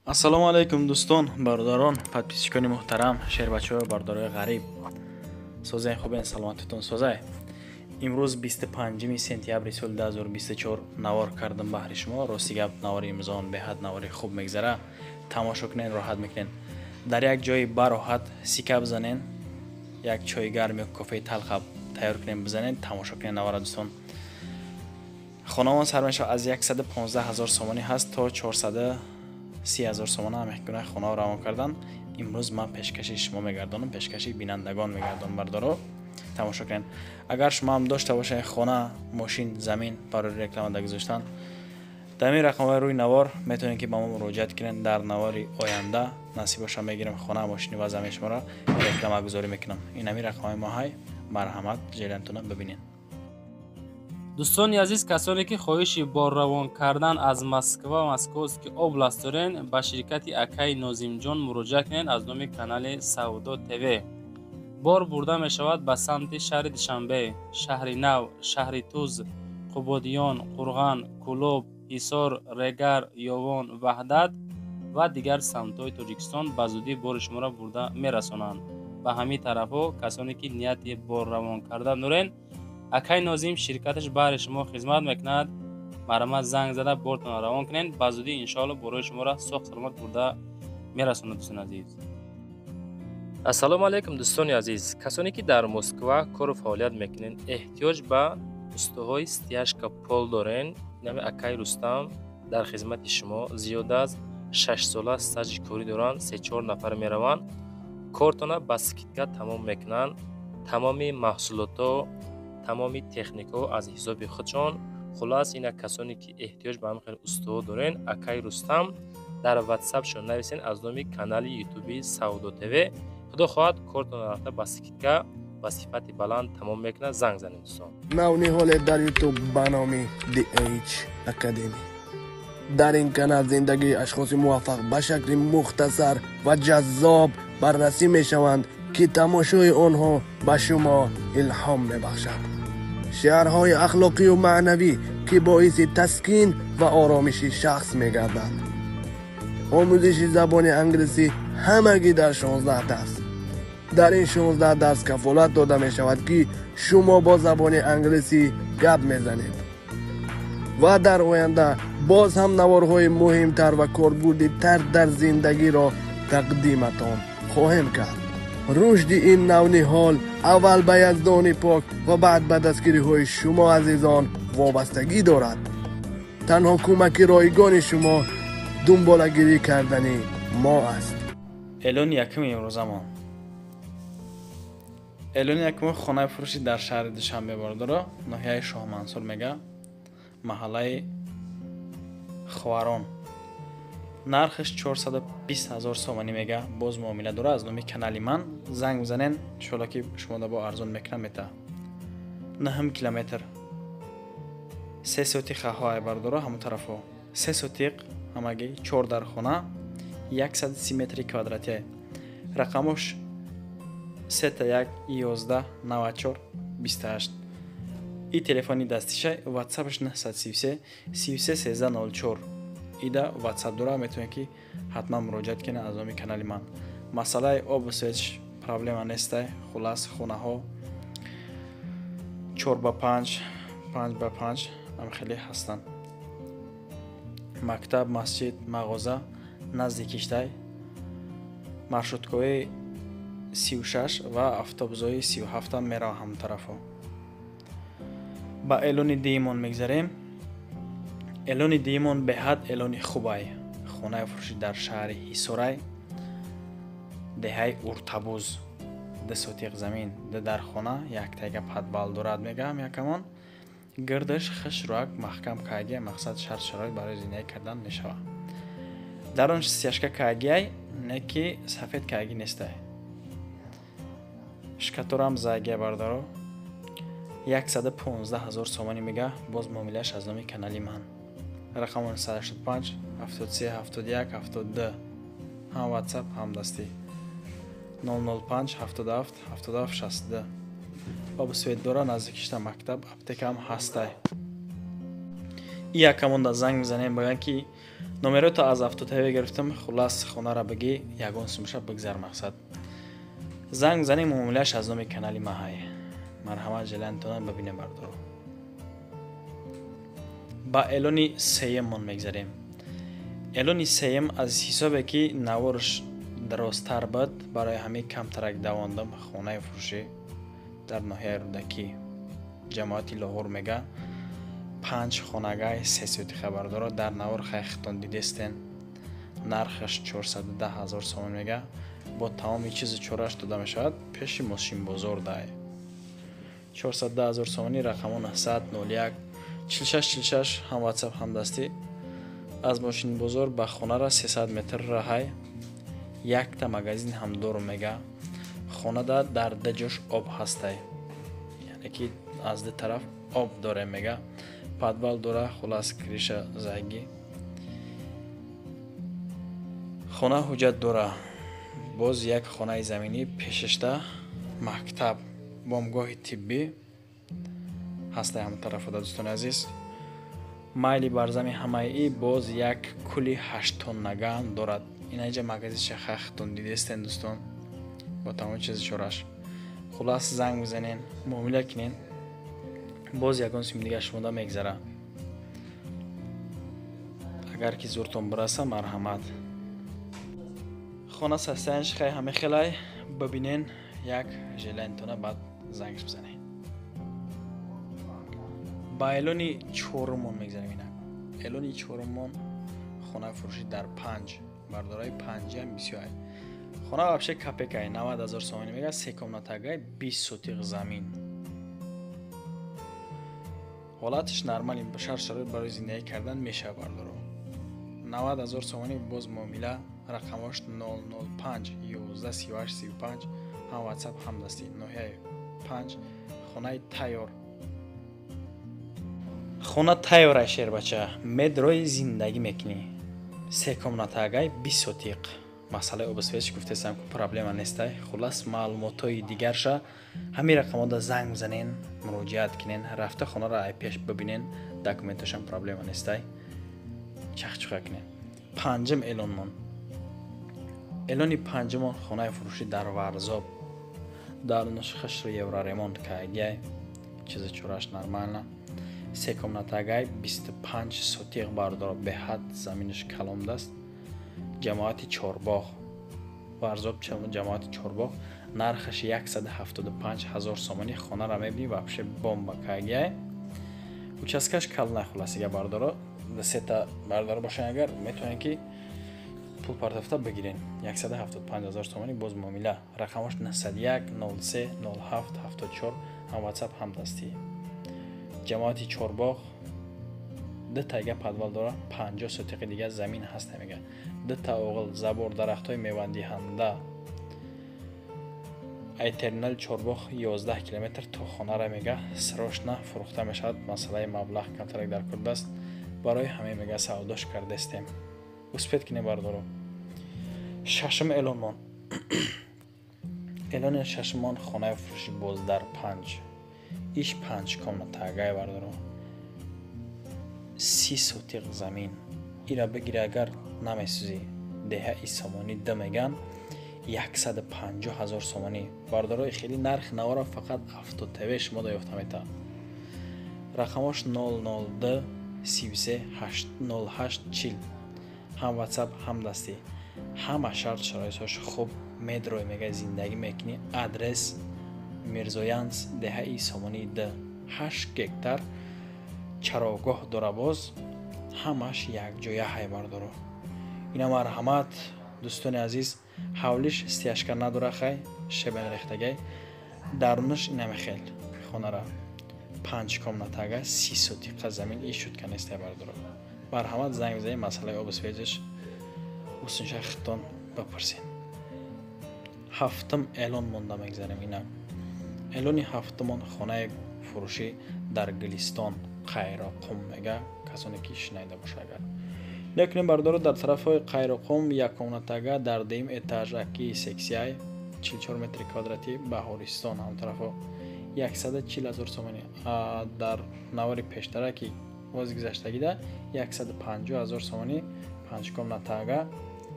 Ассалому алайкум, дӯстон, бародарон, подписчикони муҳтарам, шербачаҳо, бародарои ғариб. Созаен, хубен, саломатитон созай. Имрӯз 25 сентябри соли 2024 навор кардам баҳри шумо. Рости гап, навори имрӯзон беҳад навори хуб мегзара. Тамошо кунен, роҳат мекунен. Дар як ҷои бароҳат сика бизанен, як чойи гарм ё кофеи талха тайёр кунен, бизанен, тамошо кунен навора, дӯстон. Хонамон сар мешавад аз 115 ҳазор сомонӣ ҳаст то 430 ҳазор сомона. Ҳамин хонаро равон кардан. Имрӯз ман пешкаши шумо мегардонам, пешкаши бинандагон мегардонам. Бардоро, тамошо кунед. Агар шумо ҳам дошта бошед хона, мошин, замин барои реклама гузоштан, дар ин рақамҳои рӯи навор метавонед, ки ба мо муроҷиат кунед. Дар навори оянда насиб боша, мегирем хона, мошини ва замини шуморо рекламагузорӣ мекунам. Ин ҳамин рақамҳои мо ҳай. Марҳамат, ҷелантона бибинед. Дӯстони азиз, касоне ки хоҳиши борравон кардан аз Москва, Московский область дорен, ба ширкати акаи Нозимҷон муроҷиат кунед. Аз номи канали Савдо ТВ бор бурда мешавад ба самти шаҳри Душанбе, Шаҳри Нав, шаҳри Туз, Қубодиён, Қурған, Кӯлоб, Ҳисор, Регар, Ёвон, Ваҳдат ва дигар самтҳои Тоҷикистон. Ба зудӣ бори шуморо бурда мерасонанд ба ҳамин тарафҳо. Касоне ки нияти борравон кардан дорен, акай Нозим ширкаташ баҳри шумо хизмат мекунад. Марҳамат, занг зада бортонро равон кунед. Ба зудӣ, иншоалло, борои шуморо соғ саломат бурда мерасонад, дӯстони азиз. Ассалому алайкум, дӯстони азиз. Касоне ки дар Москва кору фаъолият мекунед, эҳтиёҷ ба устоҳои стяжка пол дорен, нами акай Рустам дар хизмати шумо. Зиёда аз 6 сола стажи корӣ доранд. Се-чор нафар мераванд, кортона ба скидка тамом мекунанд. Тамоми маҳсулотҳо, тамоми техникаҳо аз ҳисоби худшон. Хулас, ина касоне ки эҳтиёҷ ба ҳамин хел устоҳо дорен, акай Рустам дар ватсапшон нависен аз номи канали ютуби Савдо ТВ. Худо хоҳад, кортона рафта ба скидка, ба сифати баланд тамом мекунад. Занг занед, дӯстон. Навниҳоле дар Ютуб ба номи DH Academy. Дар ин канал зиндагии ашхоси муваффақ ба шакли мухтасар ва ҷаззоб баррасӣ мешаванд, ки тамошои онҳо ба шумо илҳом мебахшад. Шиарҳои ахлоқию маънавӣ, ки боиси таскин ва оромиши шахс мегарданд. Омӯзиши забони англисӣ ҳамагӣ дар 16 дарс. Дар ин 16 дарс кафолат дода мешавад, ки шумо бо забони англисӣ гап мезанед. Ва дар оянда боз ҳам наворҳои муҳимтар ва корбурдитар дар зиндагиро тақдиматон хоҳем кард. Рушди ин навниҳол аввал ба Яздони пок ва баъд ба дастгириҳои шумо азизон вобастагӣ дорад. Танҳо кӯмаки ройгони шумо дунболагирӣ кардани мо аст. Эълони якуми имрӯзамон, эълони якуми хонаи фурӯшӣ дар шаҳри Душанбе, бордоро, ноҳияи Шоҳмансур мега, маҳаллаи Ховарон. Нархаш 420 ҳазор сомонӣ мега, боз муомила дора. Аз номи канали ман занг бизанен, иншоалло, ки шумо бо арзон мекунам мета. Наҳум километр, се сотиқаҳо ай, бардоро, ҳамон тарафҳо се сотиқ, ҳамагӣ чор дар хона, 130 метри квадратия. Рақамош 3 1 11 94 28 и телефони дастиша. Ватсапаш 933 33 13 04. Ида ватсап дора, метавонед, ки ҳатман муроҷиат кунед аз номи канали ман. Масъалаи обу светш проблема нестай. Хулас, хонаҳо 4 ба 5, 5 ба 5 ҳам хеле ҳастанд. Мактаб, масҷид, мағоза наздикиштай. Маршруткаҳои 36 ва автобусҳои 37-ам мераванд ҳамон тарафҳо. Ба эълони дуюмон мегзарем. Эълони дуюмон беҳад эълони хубай. Хонаи фурӯшӣ дар шаҳри Ҳисорай, деҳаи Уртабуз, ду сотиқ замин, ду дархона, яктайга подвал дорад мегаам. Якамон гирдаш хушрӯак маҳкам кайгия, мақсад, шарт шароит барои зиндагӣ кардан мешавад. Дар он стяжка кайгиай, не ки сафед кайги нестай, шкатурам зайгия. Бардаро, 115 ҳазор сомонӣ мега, боз муомилааш. Аз номи канали ман рақамон 185 73 71 72, ҳам ватсап, ҳам дастӣ. 005 77 77 62. Обу свет дора, наздикишта мактаб, аптекаам ҳастай. И якамонда занг мезанем, бигӯянд, ки Номерото аз Автотв гирифтам. Хулас, хонара бигӣ, ягон сумша бигзар. Мақсад, занг занем, муомилааш аз номи канали маҳай. Марҳамат, желаниятона бибинем, бардоро. Ба эълони сеюммон мегзарем. Эълони сеюм аз ҳисобе ки наворш дарозтар буд, барои ҳамин камтарак давондам. Хонаи фурӯшӣ дар ноҳияи Рӯдакӣ, ҷамоати Лоҳур мега, панҷ хонагай, се сотиха, бардоро. Дар навор хайхтон дидестен. Нархаш 410 ҳазор сомон мега, бо тамоми чизу чораш дода мешавад. Пеши мошинбозор дай. 410 ҳазор сомонӣ. Рақамо 901 46 46, ҳам Ватсап, ҳам дастӣ. Аз мошинбозор ба хонара 300 метр раҳай. Якта магазин ҳам дору мега. Хонада дар ду ҷош об ҳастай, яъне ки аз ду тараф об дорем мега. Подвал дора. Хулас, крыша зайгӣ. Хона ҳуҷҷат дора. Боз як хонаи заминӣ пешашта, мактаб, бомгоҳи тиббӣ ҳастай ҳам тарафода. Дӯстони азиз, майли барзами ҳамаи боз як кули ҳашттоннагаам дорад. Инаҷа магазинша хахтон дидестен, дӯстон, бо тамоми чизи чораш. Хулас, занг бизанен, муомила кунен, боз ягон сум дига шумода мегзара. Агар ки зуртон бираса, марҳамат. Хона состояниш хай ҳаме хелай. Бибинен, як желаниятона, баъд зангш бизанед. Ба эълони чоруммон мегзарем. Инак, эълони чоруммон хонаи фурӯшӣ дар Панҷ, бардораи. Панҷиам бисёр. Хона вообще копейкай, 90 ҳазор сомонӣ мега, се комнатагай, 20 сотиқ замин. Ҳолаташ нормали, шарт шароит барои зиндагӣ кардан мешавад, бардоро. 90 ҳазор сомонӣ, боз муомила. Рақамош 005 11 38 35, ҳам Ватсап, ҳам дастӣ. Ноҳияи Панҷ, хонаи тайёр. Хона тайёрай, шербача, медрои зиндагӣ мекунӣ. Се комнатагай, 20 сотиқ. Масъалаи обу светш гуфтесам ку проблема нестай. Хулас, маълумотҳои дигарша ҳамин рақамода занг бизанен, муроҷиат кунен, рафта хонаро ай пеш бибинен. Документашам проблема нестай, чахчуха кунен. Панҷум эълонмон, эълони панҷумон хонаи фурӯшӣ дар Варзоб, дар нушхашро евроремонт кагай, чизи чораш нормально. Се комнатагай, 25 сотиқ, бардоро. Беҳад заминаш каломдаст. Ҷамоати Чорбоғ, Варзоб, ҷамоати Чорбоғ. Нархаш 175 ҳазор сомонӣ. Хонара мебинӣ, вообще бомба кагай. Участкаш калона. Хуласига, бардоро, сета бардоро бошанд агар, метавонед ки пул партофта бигирен. 175 ҳазор сомонӣ, боз муомила. Рақамош 901 03 07 74, ҳам Ватсап, ҳам дастӣ. Ҷамоати Чорбоғ, ду тайга подвал дора, 50 сотиқи дига замин ҳаста мега. Дута оғил, забор, дарахтҳои мевандиҳанда. Ай терминали Чорбоғ 11 километр то хонара мега. Срочно фурӯхта мешавад, масъалаи маблағ камтарак дар курдааст. Барои ҳамин мега савдош кардастем. Успеть кине, бардоро. Шашум эълонмон, эълони шашумон хонаи фурӯшӣ боз дар Панҷ. Иш панҷ комнатагай, бардоро, 30 сотиқ замин. Ира бигири агар, намесӯзӣ. Деҳаи Сомонӣ д меган, 150 ҳазор сомонӣ, бардорои. Хеле нархи навора фақат Авто ТВ шумо ёфта метавад. Рақамош 002 33 08 40, ҳам Ватсап, ҳам дастӣ. Ҳама шарт шароитҳош хуб, медрой мега, зиндагӣ мекунӣ. Адрес Мирзоянс, деҳаи Сомонии д. 8 гектар чарогоҳ дора, боз ҳамаш якҷоя ҳай, бардоро. Ина, марҳамат, дӯстони азиз. Ҳавлиш стяжка надора, хай, щебень рехтагай. Дарунаш инаме хел. Хонара панҷ комнатага, 30 сотиқа замин. И шутка нестай, бардоро. Марҳамат, занг бизанед, масъалаи обу светиш усунша хиттон бипурсед. Ҳафтум эълон монда мегзарем. Инак, эълони ҳафтумон хонаи фурӯшӣ дар Гулистон, Қайроқум мега. Касоне ки шинайда боша агар. Лекин, бардоро, дар тарафҳои Қайроқум як комнатага дар дуюм этаж, аки сексияй, 44 метри квадратӣ. Баҳористон ҳам тарафҳо, 140 ҳазор сомонӣ. Дар навори пештара ки бози гузаштагида 150 ҳазор сомонӣ. 5 комнатага,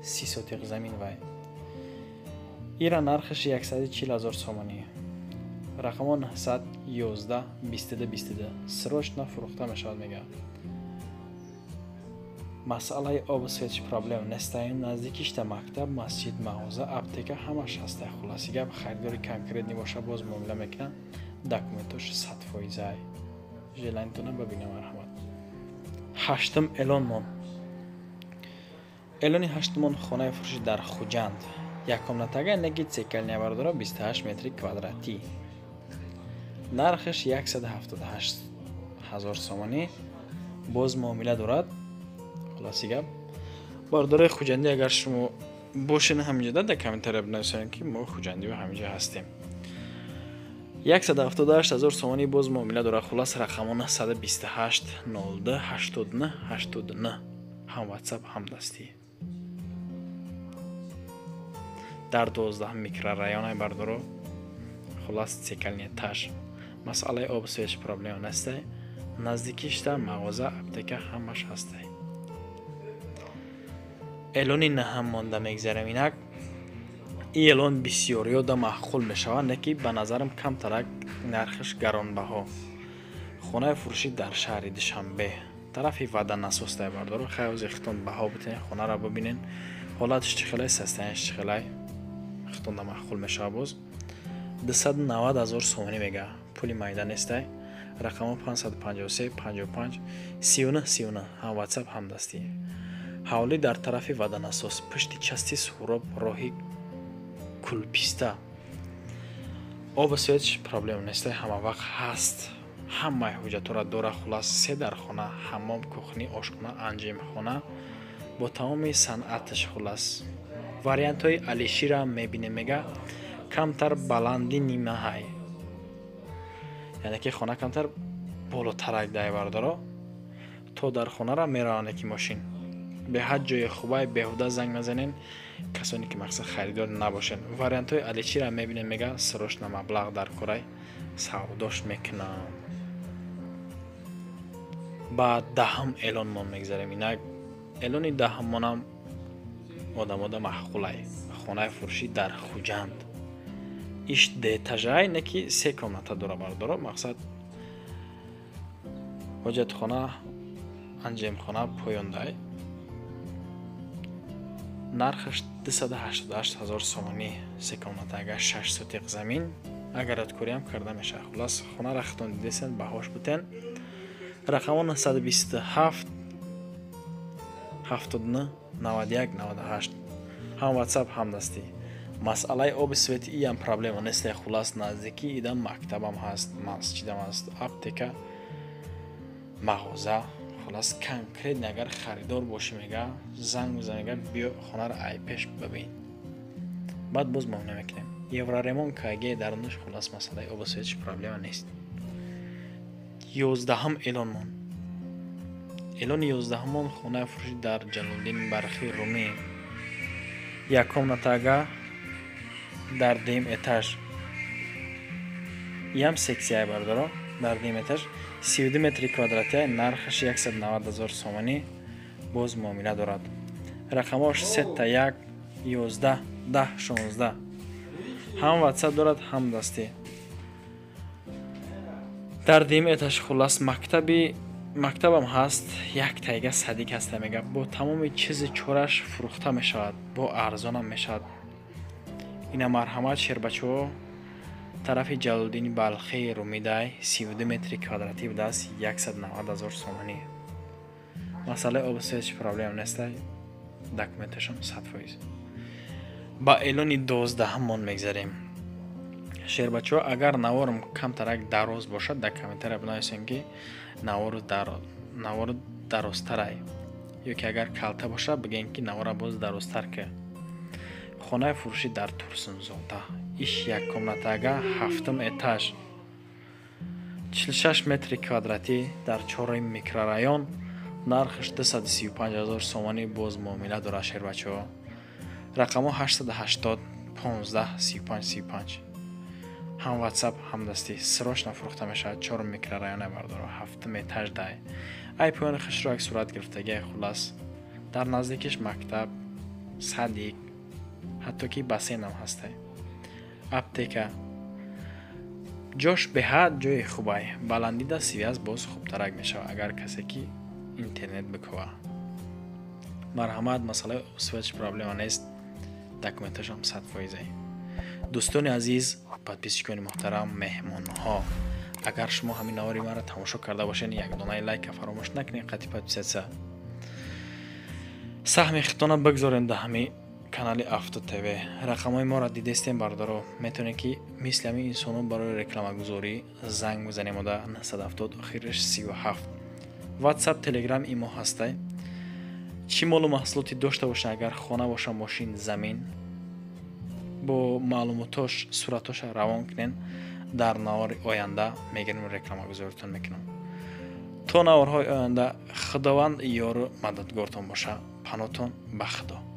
30 сотиқ замин вай. Ира нархаш 140 000 сомонӣ. Рақамо 911 22 22. Срочно фурӯхта мешавад мега. Масъалаи обу светш проблем нестаем. Наздикишта мактаб, масҷид, мағоза, аптека ҳамаш ҳастай. Хулоси гап, харидори конкретный боша, боз муомила мекунад. Документош 100%. Желание тона бибина, марҳамат. Ҳаштум эълонмон. Эълони ҳаштумон хонаи фурӯшӣ дар Хуҷанд. Як комнатага, неки цокольный, бардора, 28 метри квадратӣ. Нархаш 178 000 сомонӣ. Боз муомила дорад. Хулоси гап, бардораи хуҷандӣ, агар шумо бошед ҳаминҷода, дар комментария бинависед, ки мо хуҷандиҳо ҳаминҷо ҳастем. 178 000 сомонӣ, боз муомила дорад. Хулас, рақамо 928 02 89 89, ҳам ватсап, ҳам дастӣ. Дар 12 микрорайонаи, бардоро. Хулас, цокольный этаж. Масъалаи обу светш проблема нестай. Наздикишта мағоза, аптека ҳамаш ҳастай. Эълони наҳам монда мегзарем инак. Ин эълон бисёриёда маъқул мешавад, не ки ба назарам камтарак нархаш гаронбаҳо. Хонаи фурӯшӣ дар шаҳри Душанбе, тарафи Ваданасостай, бардоро. Хайози хитон баҳо битен, хонаро бибинен, ҳолаташ чӣ хелай, состояние ш чӣ хелай, хитонда маъқул мешавад. Боз 290 000 сомонӣ мега, пули майда нестай. Рақамо 553 55 39 39, ҳам ватсап, ҳам дастӣ. Ҳавлӣ дар тарафи Ваданасос, пушти части Суҳроб, роҳи Кулписта. Обу светш проблема нестай, ҳама вақт ҳаст, ҳамаи ҳуҷҷатҳоро дора. Хулас, се дархона, ҳаммом, кухня, ошхона, анҷемхона бо тамоми санъаташ. Хулас, вариантҳои алишира мебинем мега, камтар баландӣ нимаҳай, яъне ки хона камтар болотарак дай, бардоро. То дар хонара мераване ки мошин беҳад ҷои хубай. Беҳуда занг назанен, касоне ки мақсад харидор набошен. Вариантҳои аличира мебинем мега, срочно маблағ дар корай, савдош мекунам. Ба даҳум эълонмон мегзарем инак. Эълони даҳуммонам одамода маъқулай. Хонаи фурӯшӣ дар Хуҷанд. Иш дуэтажай, не ки се комната дора, бардоро. Мақсад, ҳоҷатхона, анҷемхона поёндай. Нархаш 288 000 сомонӣ. Се комната, агар 6 сотиқ замин, агарадкориам карда мешавад. Хулас, хонаро хитон дидесен, баҳош бутен. Рақамо 927 79 91 98, ҳам ватсап, ҳам дастӣ. Масъалаи оби свети иам проблема несте. Хулас, наздикӣ идам мактабам ҳаст, масҷидам ҳаст, аптека, мағоза. Хулас, конкретно агар харидор бошӣ мега, занг бизан мега, биё хонаро ай пеш бибин, баъд боз муомила мекунем. Евроремонт каге дарунаш. Хулас, масъалаи обу светиш проблема нест. 11-ум эълонмон. Эълони 11-умон хонаи фурӯшӣ дар Ҷалолиддини Бархӣ Румӣ. Як комнатага дар дуюм этаж. Иам сексияй, бардоро. Дар дуюм этаж, 32 метри квадратия, нархаш 190 000 сомонӣ, боз муомила дорад. Рақамош сета 1 11 10 16, ҳам ватсап дорад, ҳам дастӣ. Дар дуюм этаж. Хулас, мактаби мактабам ҳаст, як тайга садик ҳаста мега. Бо тамоми чизи чораш фурӯхта мешавад, бо арзонам мешавад. Ина марҳамат, шербачаҳо, тарафи Ҷалолиддини Балхии Румидай, 32 метри квадратӣ будааст, 190 000 сомонӣ. Масъалаи обу светш проблема нестай, документашон 100%. Ба эълони 12-ҳамон мегзарем. Шербачаҳо, агар наворам камтарак дароз бошад, дар комментария бинависем, ки навору дарозтарай, ё ки агар калта бошад, бигӯем, ки навора боз дарозтар ки. Хонаи фурӯшӣ дар Турсунзода. Иш як комнатага, ҳафтум этаж, 46 метри квадратӣ, дар чорум микрорайон. Нархаш 235 000 сомонӣ, боз муомила дорад, шербачаҳо. Рақамҳо 880 15 35 35, ҳам ватсап, ҳам дастӣ. Срочно фурӯхта мешавад. Чорум микрорайоне, бардоро, ҳафтум этаж дай. Ай поёни хушро як сурат гирифтагия. Хулас. Дар наздикиш мактаб, садик, ҳатто ки бассейнам ҳастай, аптека. Ҷош беҳад ҷои хубай. Баландида связь боз хубтарак мешавад, агар касе ки интернет бикува. Марҳамат, масъалаи связь проблема нест, документашам 100%. Дӯстони азиз, подписчикони муҳтарам, меҳмонҳо, агар шумо ҳамин навори маро тамошо карда бошед, якдонаи лайка фаромӯш накунед, қати подписаться. Саҳми худтона бигзорем дар ҳамин канали Авто ТВ. Рақамҳои моро дидестем, бародаро. Метавонед, ки мисли ҳамин инсонҳо барои рекламагузорӣ занг бизанем ода 970 охираш 37. Ватсап, Телеграм, имо ҳастай. Чӣ молу маҳсулоте дошта бошед, агар хона боша, мошин, замин, бо маълумотош суратоша равон кунен. Дар навори оянда мегирем, рекламагузоритон мекунам. То наворҳои оянда Худованд ёру мададгортон боша. Панотон ба Худо.